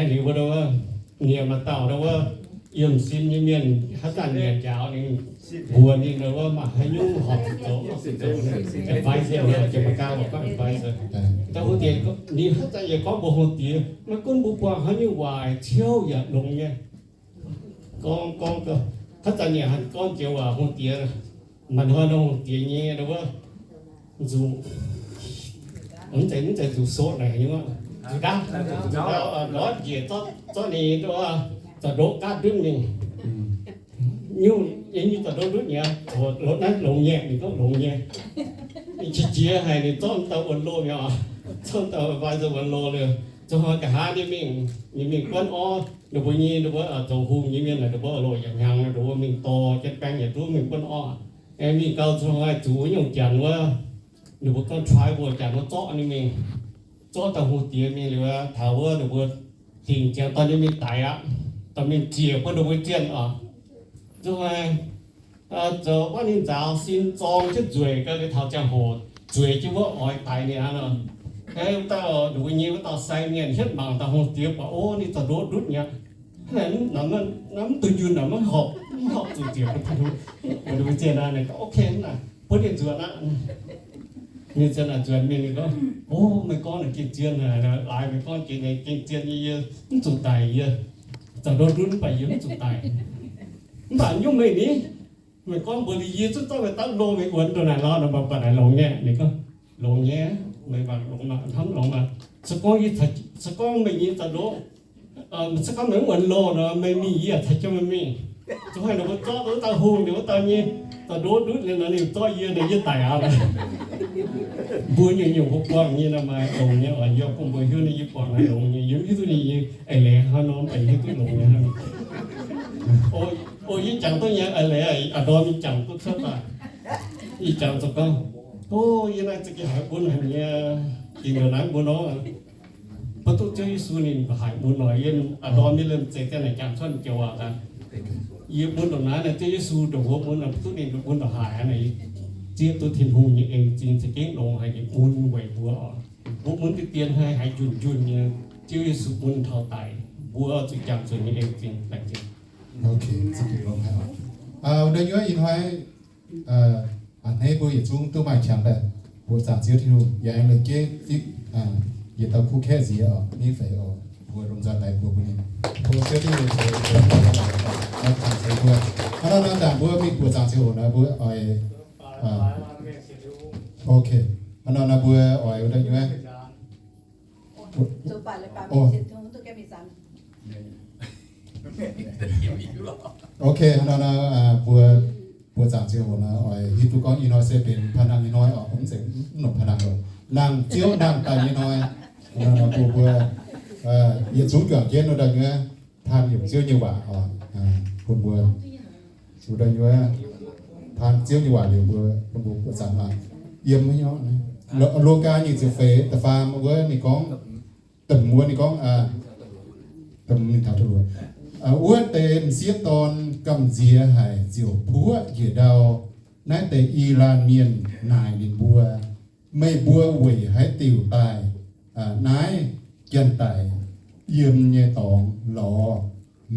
Ninh mbuo wuov, ninh maaih dauh wuov, yiem sin nyei mienh haaix zanc nyanc njaaux ninh, mbuox ninh wuov, maaih haaix nyungc horpc zuqc zoux, horpc zuqc zoux, advice ninh, jiex mangc gaax mbuo gorngv advice. Dauh hungh diex ninh haaix zanc yaac gorngv mbuox hungh diex, maiv gunv mbuo buangh haaix nyungc waac, ciouv yaac longx nyei. Gorngv, gorngv, haaix zanc ninh gorngv jiex waac hungh diex, maaih hnoi nor hungh diex nyei wuov, nzuqc, mv zeiz, mv zeiz nzuqc soqv naaic nyungc, nzuqc ndaauv, nzuqc ndaauv, ndortv njiec zorqv, zorqv ninh za'ndoqv gaatv ndutv mingh. Nyungc, yie nyei za'ndoqv ndutv nyei, longx naaiv longx nyei, ninh gorngv longx nyei. Ninh qiex jiez haic, ninh zorqv dauh wuonx loh mi'aqv, zorqv dauh adviser wuonx loh liuz, zoux haaix nqa'haav ninh mingh, ninh mingh guonv orv, ninh mbuo nyei, ninh mbuo zoux hungh nyei mienh, ninh mbuo loz yaac hnyangx, ninh mbuo mingh dorh jienv baeng yietc zungv mingh guonv orv. Aengx mingh gau zoux haaix zuqc wuov nyungc janx wuov, ninh mbuo gorngv tribal janx wuov zorqv ninh mingh, zorqv dauh hungh diex mingh liuz, taux wuov ninh mbuo dingc ziangx dorh ninh mingh daic aqv, dorh mingh ziec bun ninh mbuo zienh oc. Zoux haaix, zoux wuov ninh nzaaux sin zorng jienv nzueic gau, taux ziangh hoc zueiz jienv wuov oix daix ninh aqv nor. Wuov dauh ninh mbuo nyei wuov dauh sai mienh hietv mangc dauh hungh diex buatc, o, ninh za'ndoqv ndutv nyei aqv. Naaiv mv duqv njunh naaic, maiv horpc, mv horpc zuqc ziec bun Tin-Hungh. Ninh mbuo zienh naaic, ninh gorngv, ok, naaic bun ninh nzuonx aqv. Ninh zienh naaic nzuonx mingh, ninh gorngv, o, meih gorngv naaic gengh zien haic, laaix meih gorngv gengh, gengh zien nyei, yie mv zuqc daic, yie za'ndoqv ndutv mv baac yie mv zuqc daic. Mv baac nyungc meih ni, meih gorngv mbuox liuz yie zungv zorqv meih dapv loh mingh wuonx ndongc naaic lorz nor, mv baac naaic longx nyei. Ninh gorngv, longx nyei, meih mangc longx maah, hnamv longx maah. Se gorngv yie, se gorngv meih nyei za'ndoqv, se gorngv meih mv wuonx loh nor, meih mingh yie yaac caux jienv meih mingh. Zoux haaix ninh mbuo zorqv wuov dauh hungh, ninh wuov dauh nyei za'ndoqv ndutv liuz nor, ninh zorqv yie nor, yie daic aqv. Mbuo nyungc-nyungc mbuo buangh nyei nor maaih longx nyei oc. Yie gorngv mbuox hiuv ninh, yie buangh naaiv longx nyei, yie mv hiuv duqv ninh nyei eix leiz hnangv nor, mv baac yie hiuv duqv longx nyei hnangv. O, yie jangx duqv nyei eix leiz, a'ndorm yie jangx duqv cuotv daaih. Yie jangx zoux gorngv, o, yie naaiv za'gengh haiz bun haic nyei, dingc ndongc naaiv mbuo nor. Mv duqv Ziouv Yesu ninh haih mun nor, yie a'ndorm yie liemh zeih ganh naaic jangx cuotv joux waac daaih. Yie bun ndongc naaiv naaic Ziouv Yesu ndongc wuov mun naaic, mv duqv ninh bun ndongc haaix naaic, yie zieqv duqv Tin-Hungh nyei en-zingh za'gengh longx haic nyei bun weic mbuo oc. Mbuo mun diqv dien haiz, haiz njunh njunh nyei, Ziouv Yesu bun taux daic, mbuo zuqc jangx zuqc nyei en-zingh laengz zingh. Ok, zingh longx haic oc. Wuov deix nyuoz ih hnoi a'hneiv mbuo yietc zungv duqv maaih qangx daaih mbuoqc zaangc Ziouv Tin-Hungh, yaac aengx la'gengh yietc dauh kuv kaeqv nziex oc, mv feix oc, mbuo lomh nzoih daaih mbuox mbuo ninh. Tov Ziouv Tin-Hungh ceix mbuo, ceix mbuo. Hnangv nor nor dangh mbuo mingh mbuoqc zaangc Ziouv Tin-Hungh nor mbuo oix, ok, hnangv nor nor mbuo oix wuov deix nyuoz. Ok, hnangv nor nor mbuo mbuoqc zaangc Ziouv Tin-Hungh nor oix hiuv duqv gorngv ih hnoi se benx panh nangh nyei hnoi oc, mv zeiz mv nongc panh nangh oc. Nangh Ziouv nangh daaih nyei hnoi. Hnangv nor nor mbuo mbuo yietc zungv juangc jienv wuov deix nyuoz, panh yietc Ziouv nyei waac oc, bun mbuo wuov deix nyuoz, panh Ziouv nyei waac liuz mbuo, bun mbuo mbuoqc zaangc aqv. Yiem Logaa nyic ziepc feix da'faam wuov ninh gorngv, da'hmz wuov ninh gorngv, wuov deix m'sieqv dorn gamh nziex haic ziouc puoqv njiec ndau. Naaiv deix i laanh mienh naaic ninh mbuo, meih mbuo weic haaix diuc daaih naaiv janx-daic yiem nyei dorngx lorz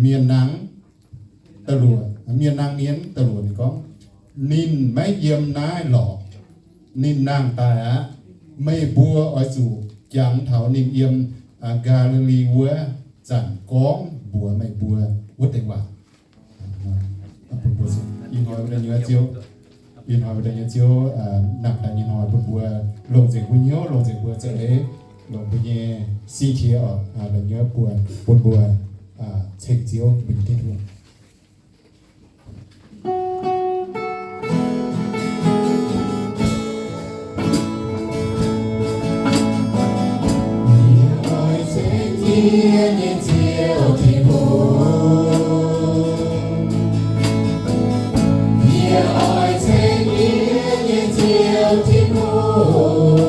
mienh nangv da'luoqc, mienh nangv mienv da'luoqc? Ninh gorngv, ninh maiv yiem naaiv lorqc. Ninh nangh daaih aqv. Meih mbuo oix zuqc jangx taux ninh yiem Gaa^li^li wuov zanc gorngv mbuox meih mbuo wuov deix waac. Ih hnoi wuov deix nyuoz Ziouv, ih hnoi wuov deix nyuoz Ziouv nangh daaih nyei hnoi bun mbuo longc nzengc mbuo hnyouv, longc nzengc mbuo za'eix, longc mbuo nyei sin-qiex oc, daaih nyuoz bun mbuo ceng Ziouv, mbuo nyei Tin-Hungh. Yie oix ceng yie nyei Ziouv Tin-Hungh. Yie oix ceng yie nyei Ziouv Tin-Hungh.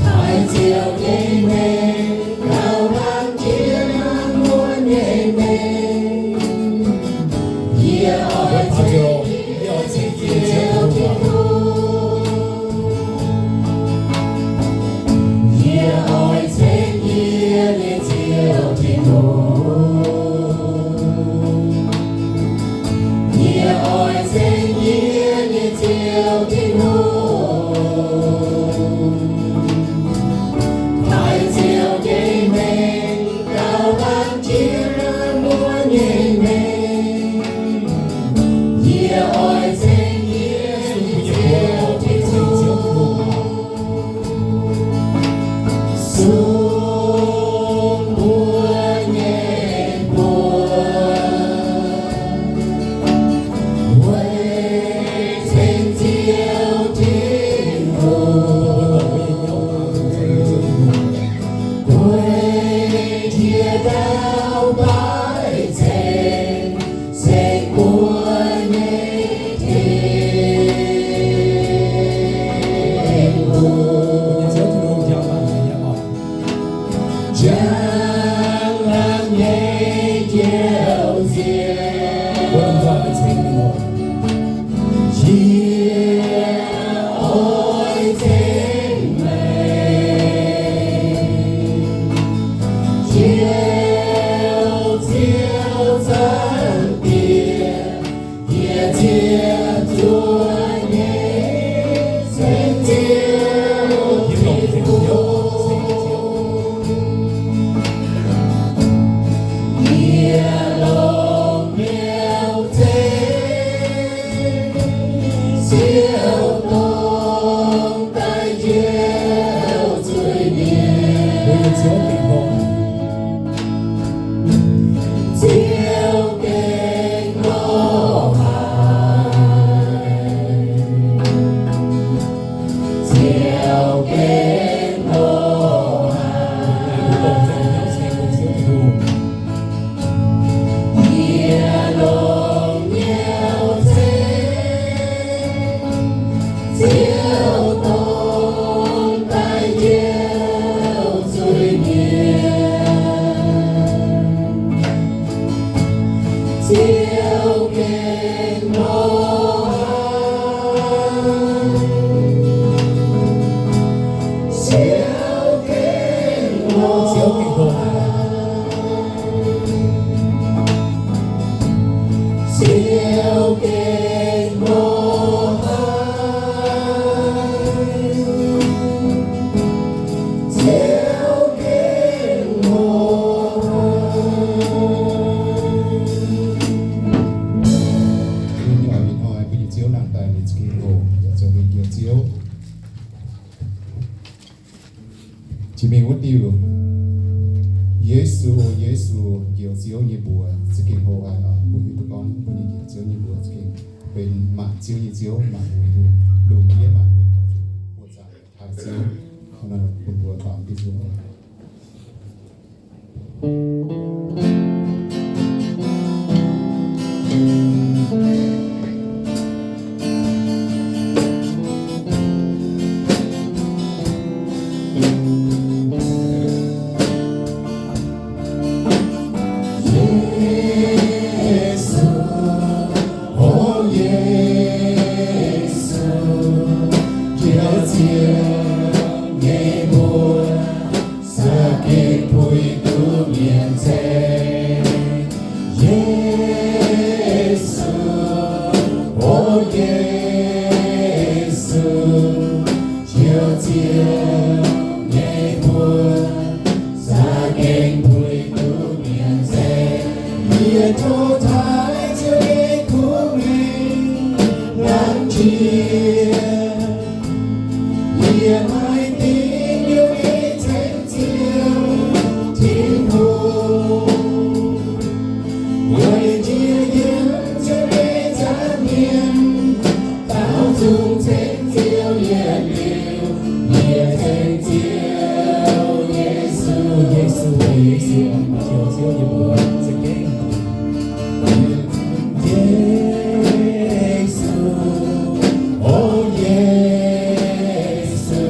Taaix Ziouv nyei mengh gauh hlang jiex wuonh nyei mengh. Yie oix ceng yie nyei Ziouv Tin-Hungh. Yie oix ceng Njang-laangc nyei Njoux Nziex, yie oix ceng meih. Ziouv, Ziouv, Zaangc Diex, yie ziec zuoqv nyei ceng Ziouv Tin-Hungh. Yie longc hnyouv ceng Ziouv, dongh daaih njoux zuiz-mienh. Ziouv gengh lorz haic. Ziouv gengh lorz haic. Yie longc hnyouv ceng Ziouv, dongh daaih njoux zuiz-mienh. Ziouv gengh lorz haic. Ziouv gengh lorz haic. Ziouv gengh lorz haic. Ziouv gengh lorz haic. Mbuo nyei oix ih hnoi mbuo nyei Ziouv nangh daaih, ninh za'gengh hoc, yaac zoux mbuo nyei Njoux Ziouv. Jiex mingh wuov diuh, Yesu, Yesu, Njoux Ziouv nyei mbuox za'gengh hoc haic oc. Mbuo hiuv duqv gorngv mbuo nyei Njoux Ziouv nyei mbuox za'gengh benx maanc ziouv nyei Ziouv, maanc lungh ndiev, maanc mienh buoqc zaangc taaix Ziouv. Bun mbuo baamz diuh nzung. Yesu, o Yesu, Njoux Ziouv nyei mbuox za'gengh puix duqv mienh ceng. Yesu, o Yesu, Njoux Ziouv nyei mbuox za'gengh puix duqv mienh ceng. Yie tov taaix Ziouv nyei kuv mingh laangz jiex. Yie maiv dingh liouh nyei ceng Ziouv Tin-Hungh. Weic jiex yiem Ziouv nyei nza'hmien, daaux nzung ceng Ziouv yietc liuz, yie ceng Ziouv Yesu, Yesu, Yesu, Ziouv, Ziouv nyei mbuox za'gengh. Yesu, o Yesu,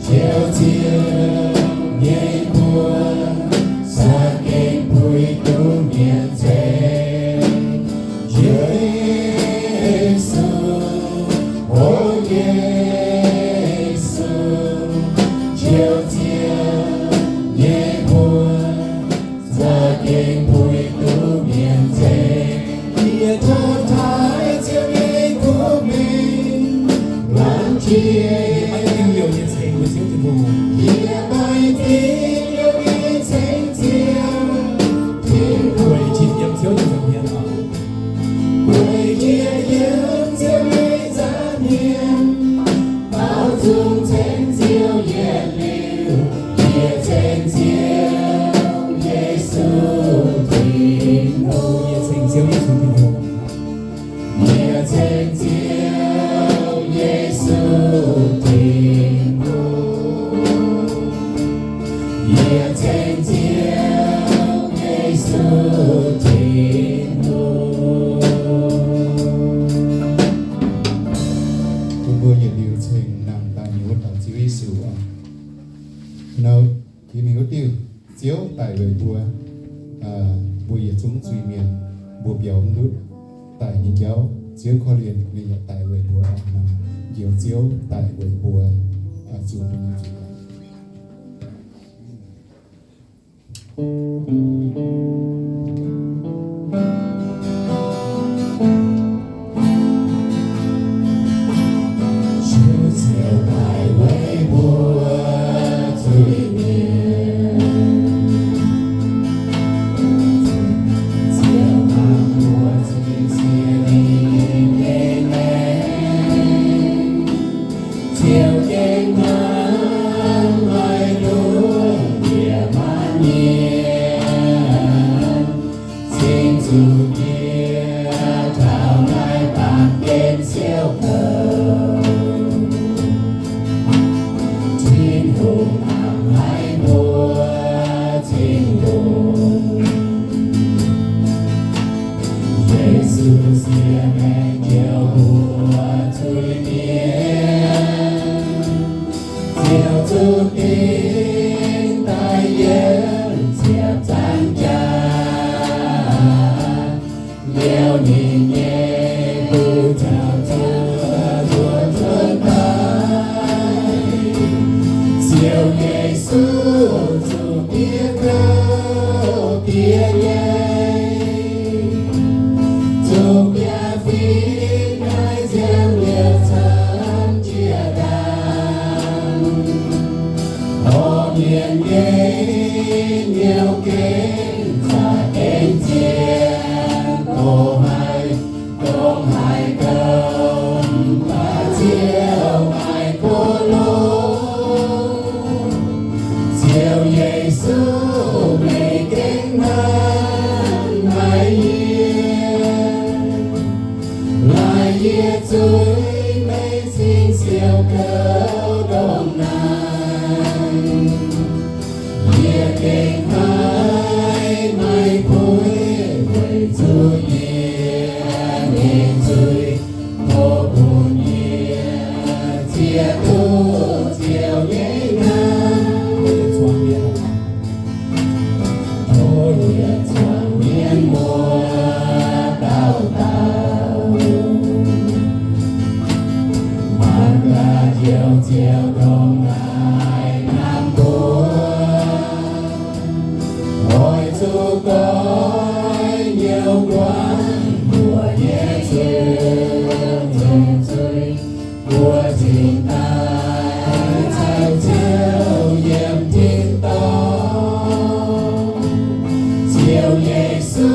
Njoux Ziouv nyei mbuox za'gengh puix duqv mienh ceng. Yesu, o Yesu, Njoux Ziouv nyei mbuox za'gengh puix duqv mienh ceng. Yie tov taaix Ziouv nyei kuv mingh laangz jiex. Yie maiv dingh liouh nyei ceng Ziouv Tin-Hungh. Yie maiv dingh liouh nyei ceng Ziouv Tin-Hungh. Weic jiex yiem Ziouv nyei nza'hmien oc. Weic jiex yiem Ziouv nyei nza'hmien, daaux nzung ceng Ziouv yietc liuz, yie ceng Ziouv Yesu Tin-Hungh. Yie ceng Ziouv Yesu Tin-Hungh. Yie ceng Ziouv Yesu Tin-Hungh. Yie ceng Ziouv Yesu Tin-Hungh. Bun mbuo yietc liuz ceng nangh daaih nyei wuov dauh Ziouv Yesu oc. Nor Jiex mingh wuov diuh, Ziouv daic weic mbuo, mbuo yietc zungv zuiz-mienh, mbuo biaux mv ndutv. Daic nyei jauv Ziouv korv-lienh, ninh yaac daic weic mbuo njoux Ziouv daic weic mbuo, zuqc mbuo nyei zuiz. Ziouv gengh hnamv haaix nduov yie maanc mienh, cingx zuqc yie taux naaiv baamh gen siouc douc. Tin-Hungh hnamv haaix mbuo cingx dongh Yesu siex maengc njoux mbuo zuiz-mienh. Ziouv zuqc dingc daaih yiem ziepc zangc jaax, liuz ninh nyei buoz-zaux zuqc nduov cuotv daaih. Ziouv Yesu zuqc diev kouv diev nyei, zuqc biaa fingx naaiv nziaamv liouh camv jiex ndaangc. Orv mienh nyei hnyouv gengh zaqc gengh zien, dongh haaix dongh haaix gomh baac Ziouv maaih kov longx. Ziouv Yesu, meih gengh hnamv haic yie, laaix yie zuiz meih cingx siouc kouv ndongc naaic. Yie gengh haiz meih puix weic zuqc yie nyei zuiz, tov bun yie ziex duqv Ziouv nyei hnamv. Tov yietc zuangx mienh muoz dauh dauh mangc gaax Ziouv, Ziouv ndongc naaic hnamv mbuo. Oix zuqc goiv hnyouv guangc mbuo nyei zuiz, mbuo cingx daaih caux Ziouv yiem tin-dorngh. Ziouv Yesu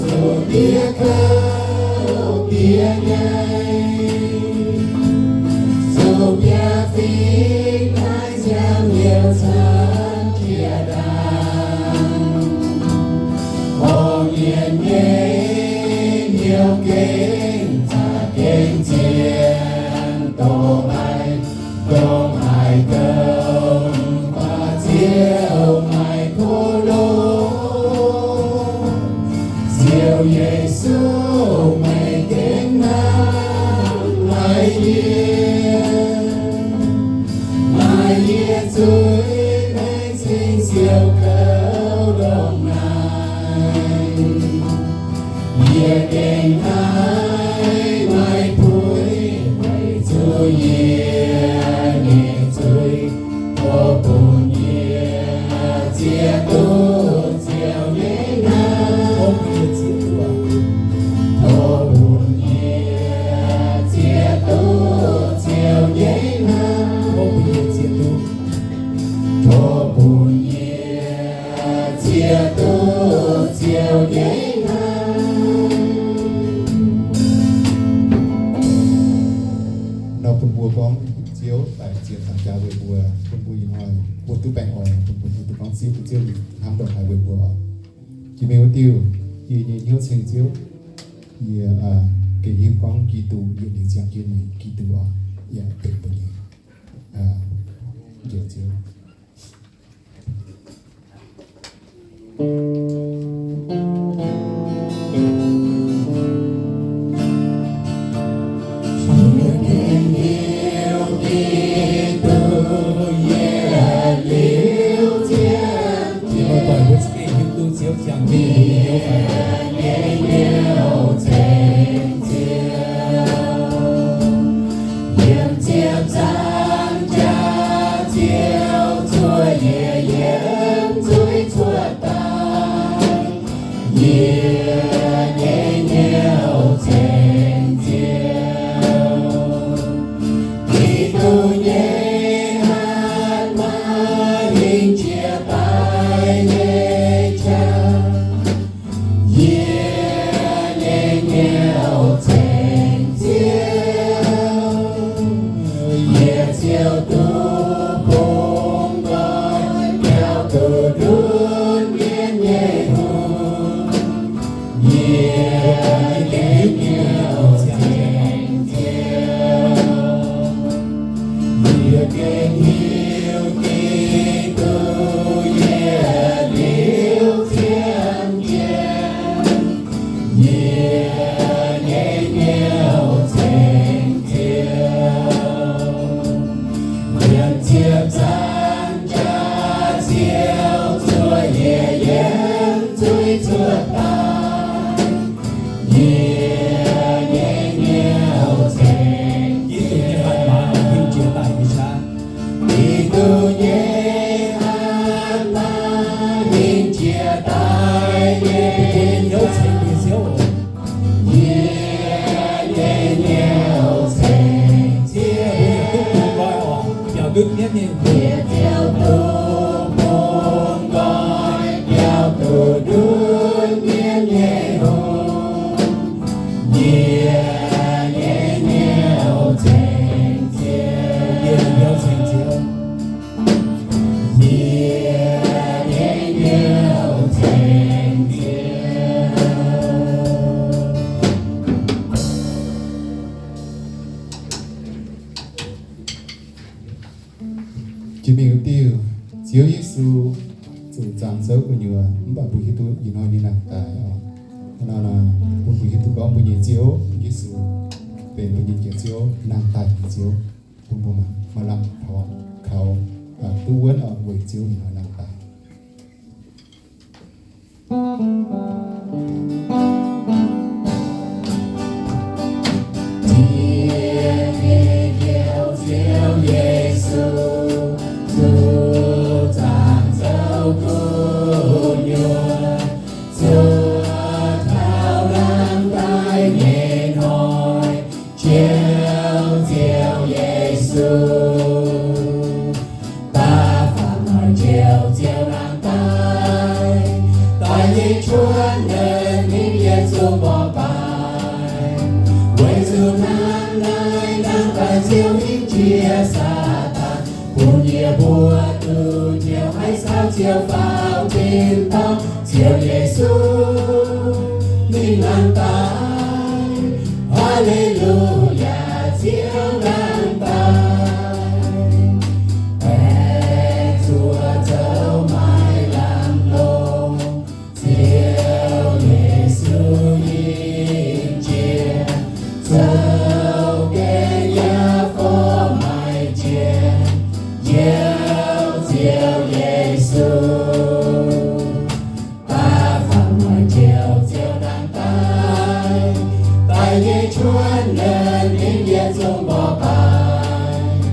zuqc diev kouv diev nyei, zuqc biaa fingx naaiv nziaamv liouh camv jiex ndaangc. Orv mienh nyei hnyouv gengh zaqc gengh zien, dongh haaix dongh haaix gomh baac Ziouv maaih kov longx. Ziouv Yesu, meih gengh hnamv haic yie, maaih yie zuiz meih cingx siouc kouv ndongc naaic. Yie gengh haiz meih puix weic zuqc yie nyei zuiz, tov bun yie ziex duqv Ziouv nyei hnamv. Tov bun yie ziex duqv Ziouv nyei hnamv. Tov bun yie ziex duqv Ziouv nyei hnamv. Nor bun mbuo gorngv Ziouv daic ziepc zaangc jaax weic mbuo, bun mbuo ih hnoi mbuo duqv baengh orn, bun mbuo duqv gorngv Ziouv, Ziouv hnamv ndongc haaix weic mbuo oc. Jiex mingh wuov diuh, yie nyei hnyouv ceng Ziouv, yie gengh hiuv gorngv Giduc, yie nyei ziangh jienv nyei Giduc oc, yaac benx mbuo nyei njoux Ziouv. Ziangh nyei hnyouv fai? Yiem ziepc zaangc jaax ziouc cuotv yietc yiemc zuiz cuotv daaih. Yie nyei hnyouv ceng Ziouv. Giduc nyei hatc maaih hingh jiex daaih nyei qaqv. Yie nyei hnyouv ceng Ziouv. Yie ziouc duqv bungx nqoi biaux duqv ndutv mienv nyei hungh. Yie nyei hnyouv ceng Ziouv. Yie gengh hiuv Giduc yiem liuz zien jiex. Yie nyei hnyouv ceng Ziouv. Yiem ziepc zaangc jaax ziouc cuotv yietc yiemc zuiz cuotv daaih. Yie nyei hnyouv ceng Giduc nyei hatc maaih hingh jiex daaih nyei qaqv. Giduc nyei hatc maaih hingh jiex daaih nyei qaqv. Yie nyei hnyouv ceng Ziouv. Yie nyei hnyouv ceng Ziouv. Mbuo yietc zungv bungx nqoi oc, biaux ndutv mienv nyei hungh. Yie ziouc duqv bungx nqoi biaux duqv ndutv mienv nyei hungh. Yie nyei hnyouv ceng Ziouv. Yie nyei hnyouv ceng Ziouv. Yie nyei hnyouv ceng Ziouv. Jiex mingh wuov diuh, Ziouv Yesu zuqc zaangc souv gu'nyuoz, mv baac mbuo hiuv duqv ih hnoi ninh nangh daaih oc. Hnangv naaic nor, bun mbuo hiuv duqv gorngv mbuo nyei Ziouv Yesu benx mbuo nyei Njoux Ziouv, nangh daaih nyei Ziouv, bun mbuo maaih lamh taux kaux duqv wuonv oc, weic Ziouv ih hnoi nangh daaih. Diex nyei Njoux Ziouv Yesu, zuqc zaangc souv gu'nyuoz, zuov taux nangh daaih nyei hnoi, Njoux Ziouv Yesu. Da'faanh hnoi Njoux Ziouv nangh daaih, daaih nyei cuotv nernh ninh yietc zungv mborqv baaix. Weic zuqc hnangv naaiv nangh daaih Ziouv hingh jiex Saadaan, bun yie mbuo duqv Njoux haiz caux Ziouv faaux tin-dorngh. Ziouv Yesu ninh nangh daaih, Haa^le^lu^yaa, Ziouv nangh daaih. Baengc zuoqc zoux maaih lamh longc, Ziouv Yesu hingh jiex, zoux gaengh yaac fov maaih jiex, Njoux Ziouv Yesu. Da'faanh hnoi Njoux Ziouv nangh daaih, daaih nyei cuotv nernh ninh yietc zungv mborqv baaix.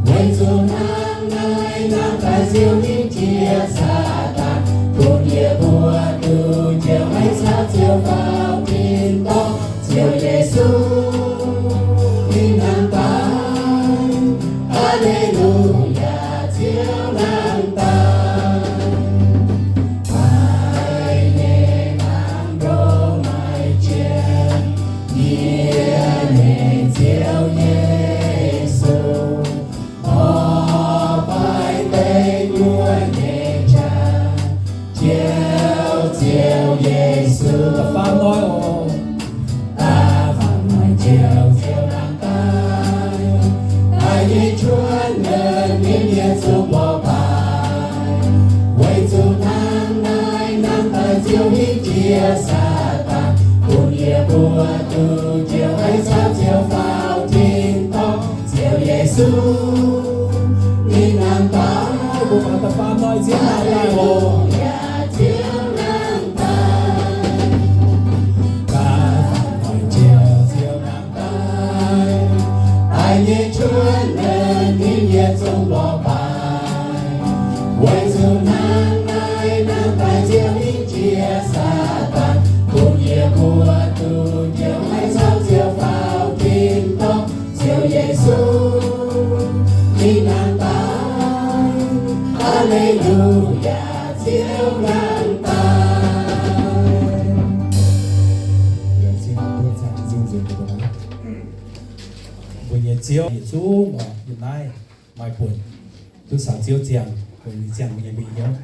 Weic zuqc hnangv naaiv nangh daaih Ziouv hingh jiex Saadaan, bun yie mbuo duqv Njoux haiz caux Ziouv faaux tin-dorngh. Ziouv Yesu ninh nangh daaih, Haa^le^lu^yaa, Ziouv nangh daaih. Daaih nyei hnangv ndoqv maaih jiex, yie nyei Ziouv Yesu, mborqv baaix deic nyuoqc nyei qaqv, Njoux Ziouv Yesu. Da'faanh hnoi oc. Da'faanh hnoi Njoux Ziouv nangh daaih, daaih nyei cuotv nernh ninh yietc zungv mborqv baaix. Weic zuqc hnangv naaiv nangh daaih Ziouv hingh jiex Saadaan, bun yie mbuo duqv Njoux haiz caux Ziouv faaux tin-dorngh. Ziouv Yesu ninh nangh daaih. Mbuo faaux da'faanh hnoi Ziouv nangh daaih oc. Haa^le^lu^yaa, Ziouv nangh zong lorz baaix. Weic zuqc hnangv naaiv, hnangv naaiv Ziouv mingh jiex Saadaan, bun yie mbuo duqv Ziouv haiz caux Ziouv faaux tin-dorngh, Ziouv Yesu mingh hnangv daaih. Haa^le^lu^yaa, Ziouv hnangv daaih. Laengz zingh mbuo zaangc nzung nzengc mbuo. Mbuo nyei Ziouv, yietc zungv oc, yiem naaiv maaih buonc duqv caux Ziouv ziangh, mbuo nyei ziangh mbuo nyei mbuo hnyouv.